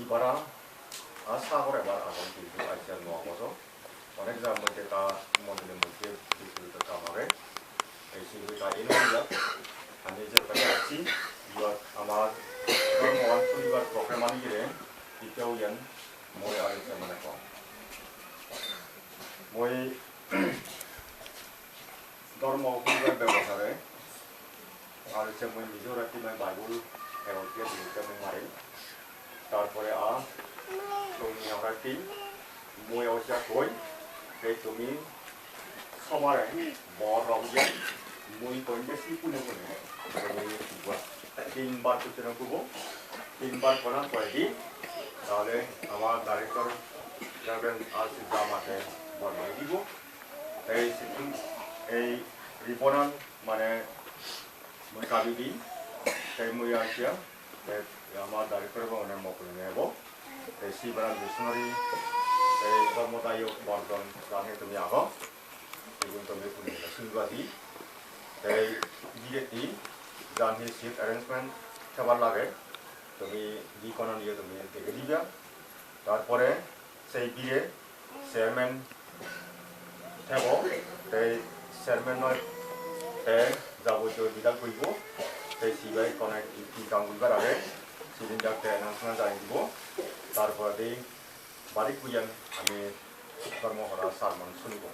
সিবারা সাগর এবার আগম কিন্তু আইসিয়ার নোয়া বছর অনেক যার মধ্যে তা মন্দিরের মধ্যে বিস্তৃত কাম হবে। এই সিগুলি এনে আমি যে কাছে আছি আমার ধর্ম পরিবার প্রোগ্রাম আনি গেলে এতিয়াও ইয়ান মই আৰু মানে কম মই ধর্ম পরিবার ব্যবহারে আর হচ্ছে মই নিজেও রাখি মই বাইবল মই মারি। তারপরে তুমি আমরা কি মই অবশ্য কই এই তুমি সবার বড় রঙিয়া মই কইলে সি পুনে পুনে তুমি তিনবার সূচনা করবো। তিনবার করার পরে দিই তাহলে আমার ডাইরেক্টর যাবেন আর জামাতে বর্ণনা দিব। এই এই রিপনান মানে মই কাবি দিই তাই মই আসিয়া আমার ডাইরেক্টর মানে মকলে নেব। এই শিবরাম মিশনারি এই ধর্মদায়ক বর্জন জানে তুমি আগ এগুলো তুমি পুনে শুনবা দি এই গিয়ে জানি সিট অ্যারেঞ্জমেন্ট খাবার লাগে তুমি দি কোনো নিয়ে তুমি দেখে দিবা। তারপরে সেই বিয়ে চেয়ারম্যান থাকব সেই চেয়ারম্যান নয় তে যাবতীয় বিধান করব। সেই সিবাই কোনে কি কাম করবার আগে সেদিন যাতে অ্যানাউন্সমেন্ট জানিয়ে দিব। তারপরে বাড়ি কুইয়ান আমি কর্মহরা সারমন শুনিব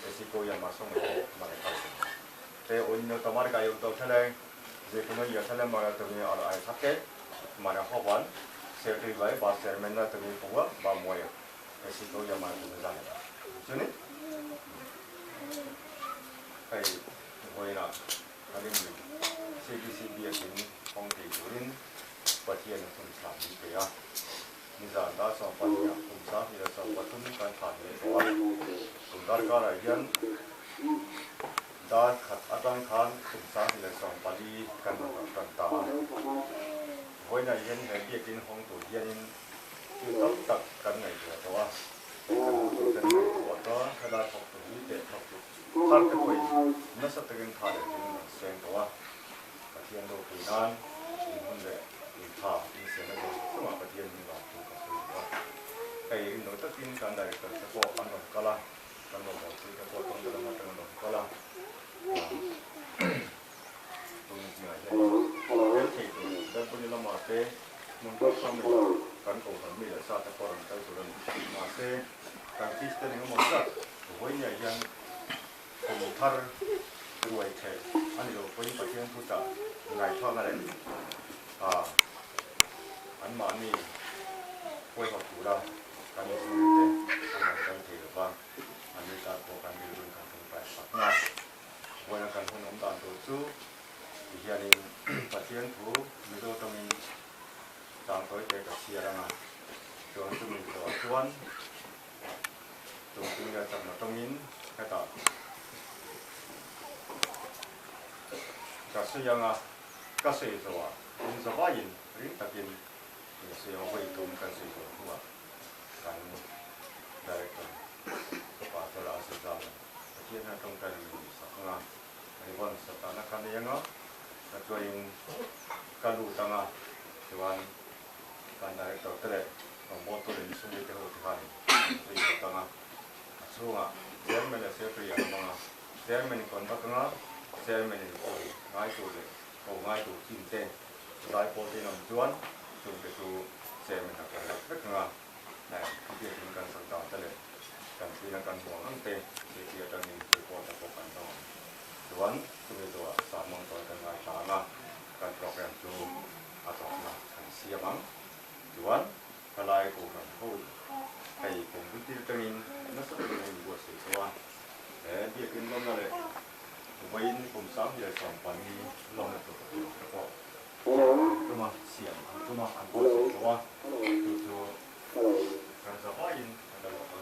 বেশি কই আমার সময় মানে তে অন্য তোমার গায়ক দল খেলে যে কোনো ইয়ে খেলে মানে তুমি আর আয় থাকে মানে হবান সেক্রেটারি ভাই বা চেয়ারম্যানরা তুমি কবা বা মই বেশি কই আমার তুমি জানে বুঝছো নি? এই হই না খালি CBC biakin hong ti turin pathian thum sam ni pe a ni za da so pathia kum sa ni da so pathum kan tha ni to a kum dar ka ra hian dar khat atang khan kum sa ni da so pali kan ro kan ta hoi na hian he biakin hong tu hian in chu tak tak kan ngai tu to a kan ngai tu to khala thok tu hi te thok tu thar te koi na sa takin tha le tin seng to a pathian do pi nan in hun le in tha in se na do chunga pathian ni wa tu ka su wa kai in no ta tin kan dai ka ko an ron kala kan ro bo chi ka ko tong da ma tang ron kala tung ni ngai he el thei tu da bu ni la ma te mun ko sam ni kan ko han mi la sa ta ko ron ta su ron ma se kan kristen ni mo sa hoi nya yang kum thar ruai the ani lo poi pathian thu ta ngai tha na le an ma ni poi ho tu la kan ni su te an kan the lo ba an ni ta ko kan ni run kan thung pai pak na hoi na kan hun om dan tu chu ti hianin pathian thu mi zo tangin chang toi te ka chia ranga chuan chu mi to chuan tung ting ga chak na tongin ka ta ka se yanga ka se zo a in za ba in ring takin in se yo hoi tum kan se zo huwa kan director pa to la se za pathian na tong kan mi sa nga ai bon sa ta na kan yanga ka chuin ka lu tanga chuan kan director te le mo to le sung te ho te han zui tanga chunga chairman le secretary an manga chairman kon ta nga chairman in ko ngai tu le ko ngai tu chin te dai po te nam chuan chung te chu chairman na ka vek nga na bi tin kan sak ta te le kan si na kan bo ang te se ti atang in report ta ko kan to chuan chumi to sa mong to kan ngai ta nga kan program chu a to na kan siamang chuan kalai ko kan ho hei kum til tangin na sa ni bo se to a e bi kin lom na le wain kum sam hi som pan ni lom na to ko tuma siam ang tuma an bo se to a tu chu kan sa ba in an da lo ko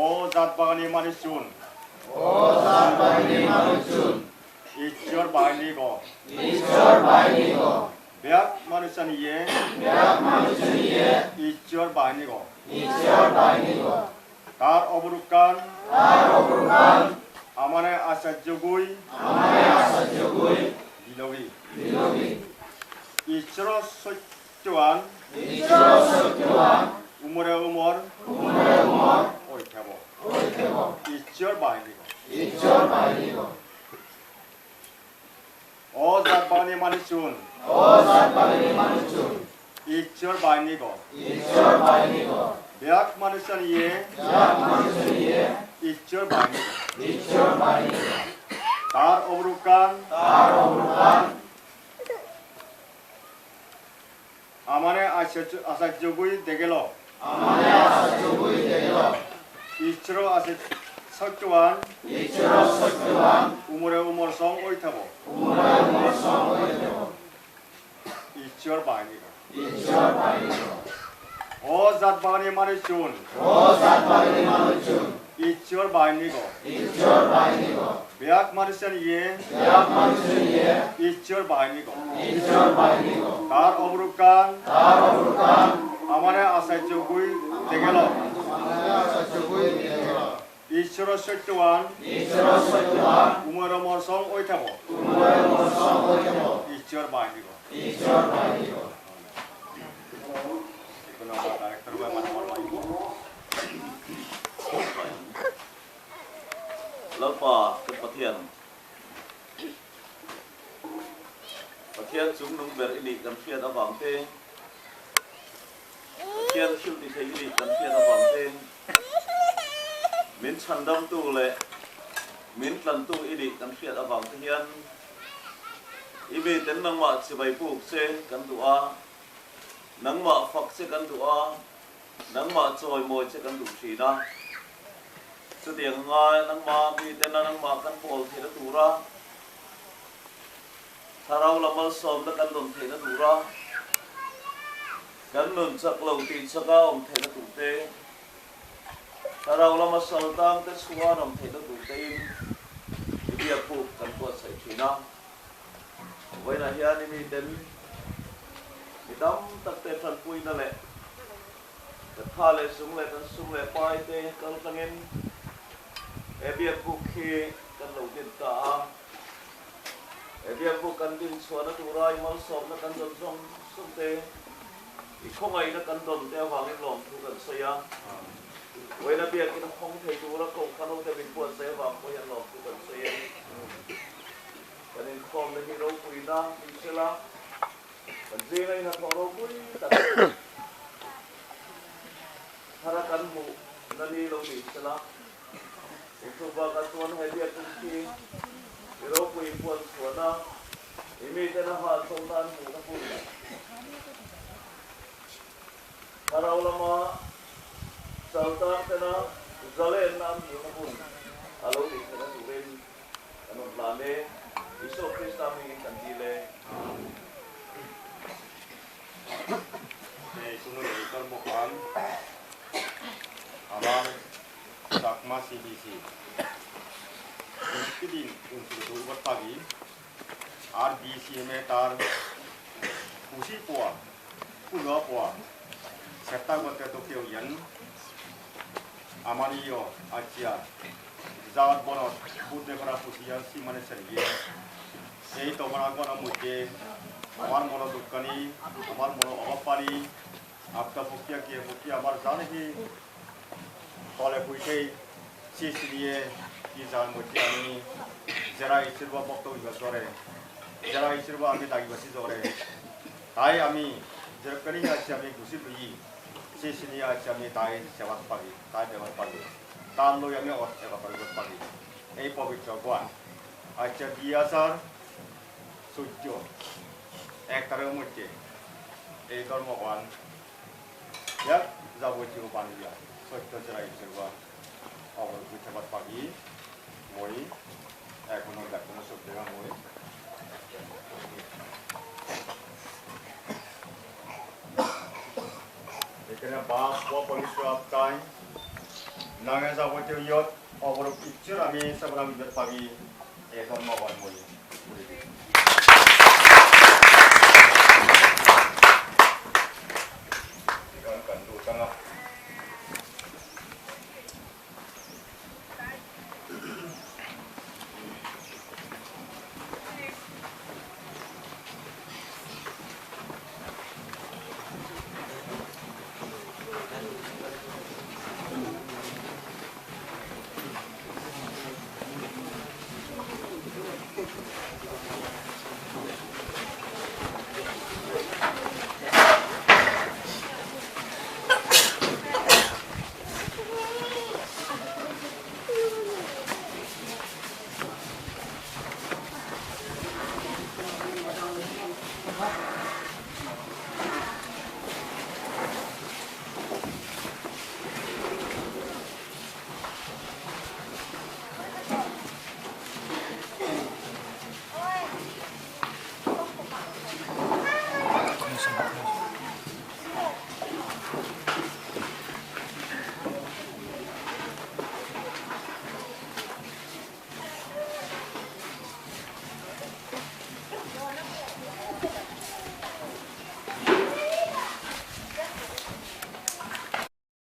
ও জাত বাগানি মানুষজন, ও জাত বাহিনী মানুষজন, ঈশ্বর বাহিনী গ, ঈশ্বর বাহিনী গ, ব্যাক মানুষজন ইয়ে, ব্যাক মানুষজন ইয়ে, ঈশ্বর বাহিনী গ, ঈশ্বর বাহিনী গ, তার অবরুকান, তার অবরুকান, আমানে আশ্চর্য গুই, আমানে আশ্চর্য গুই, দিলবি, দিলবি, ঈশ্বর সত্যবান, ঈশ্বর সত্যবান, উমরে উমর, উমরে উমর, ওইখাব, ওইখাব, ঈশ্বর বাহিনী গ, ঈশ্বর বাহিনী গ। ও জাত বাগানি মানুষজন, ও জাত বাগানি মানুষজন, ঈশ্বর বাহিনী গ, ঈশ্বর বাহিনী গ, ব্যাক মানুষজন ইয়ে, ব্যাক মানুষজন ইয়ে, ঈশ্বর বাহিনী গ, ঈশ্বর বাহিনী গ, তার অবরুকান, তার অবরুকান, আমানে আশ্চর্য গুই দেখেল, আমানে আশ্চর্য গুই দেখেল, ঈশ্বর আছে সত্যবান, ঈশ্বর সত্যবান, উমরে উমর সং ওইথাব, উমরে উমর সং ওইথাব, ঈশ্বর বাহিনী গ, ঈশ্বর বাহিনী গ। ও জাত বাগানি মানুষজন, ও জাত বাগানি মানুষজন, ঈশ্বর বাহিনী গ, ঈশ্বর বাহিনী গ, ব্যাক মানুষজন ইয়ে, ব্যাক মানুষজন ইয়ে, ঈশ্বর বাহিনী গ, ঈশ্বর বাহিনী গ, তার অবরুকান, তার অবরুকান, আমানে আশ্চর্য গুই দেখেল, আমানে আশ্চর্য গুই দেখেল, ঈশ্বর সত্যবান, ঈশ্বর সত্যবান, উমর উমর সং ওইথাব, উমরে উমর সং ওইথাব, ঈশ্বর বাহিনী গ, ঈশ্বর বাহিনী গ। এখন আমরা ডাইরেক্টর বা মানে আমার বাহিনী। Lalpa kan Pathian, Pathian chung nung ber ini kan hriat awang te, Pathian thil ti thei ini kan hriat awang te, min chhandam tu le min tlan tu ini kan hriat awang te hian imi ten nangma chibai puk che kan du a, nangma fak che kan du a, nangma chawi mawi che kan du thina. Chutiang nga nangma mi ten nangma kan pawl theina tura, thlarau lamal sawmna kan dawn theina tura, kan nun chak lo tih chaka awm theina tur te, thlarau lama sal tang te chhuan awm theina tur te in i biak puk kan buatsaih thin a. Vawiinah hian i mi ten mi tam tak te tanpuina leh kan tha leh sung leh kan sum leh pai te kal tlangin he biak buk hi kan lo din ta a. He biak buk kan din chhuahna tura i malsawmna kan dawn zawng zawng te, i khawngaihna kan dawn te avangin lawmthu kan sawi a. Vawiina biakin a hawng thei tura kohhran ho te min buatsaih avang pawh hian lawmthu kan sawi a ni. Kan inkhawmna hi ropuina ni sela, kan zinga inhnathawh ropui tak thara kan hmuh na ni lo ni sela. Chu bakah chuan he biakinn khi i ropui puan chhuahna, i miten a hahchawhna an hmuhna hun thlarau lama chaltang tena zalenna an hmuhna hun a lo nih theihna turin kan rawn hlan e. Isua Krista hmingin kan dil e. এই শুনুন এই কর্মকান আমার চাকমা CBC প্রতিদিন অনুষ্ঠিত পাবি আর বিসিএমএ তার খুশি পোয়া কুলো পোয়া চেষ্টা করতে তো কেউ ইয়ান আমারীয় আচ্ছা জাত বনত বুদ্ধে করা খুশি সি মানে সেরিয়ে এই তোমার গণের মধ্যে আমার মন দোকানি আমার মন অভাব পানি আপনার ফকিয়া গিয়ে ফকিয়া আমার জানে কি তলে বইতেই চিজ দিয়ে কি যার মধ্যে আমি যারা ঈশ্বর বা বক্তব্য করে যারা ঈশ্বর বা আমি দাগিবাসি জরে তাই আমি যেরকমই আছে আমি ঘুষি লই চিজ নিয়ে আছে আমি তাই সেবা পাবি তাই ব্যবহার পাবি তার লই আমি সেবা কৰিব পাবি এই পবিত্র গোয়া আচ্ছা 2014 এক তারিখের মধ্যে এই ধর্মবান এক যাবতীয় বানিয়া সত্য যারা ঈশ্বর বা অবরোধ সেবা পাবি মই এখনো দেখো সব জায়গা মই। এখানে বাপ ও পবিত্র আত্মাই নাঙে যাবতীয় ইয়ত অবরূপ ইচ্ছুর আমি সবরাম ইয়ত পাবি এই ধর্ম কর্মই।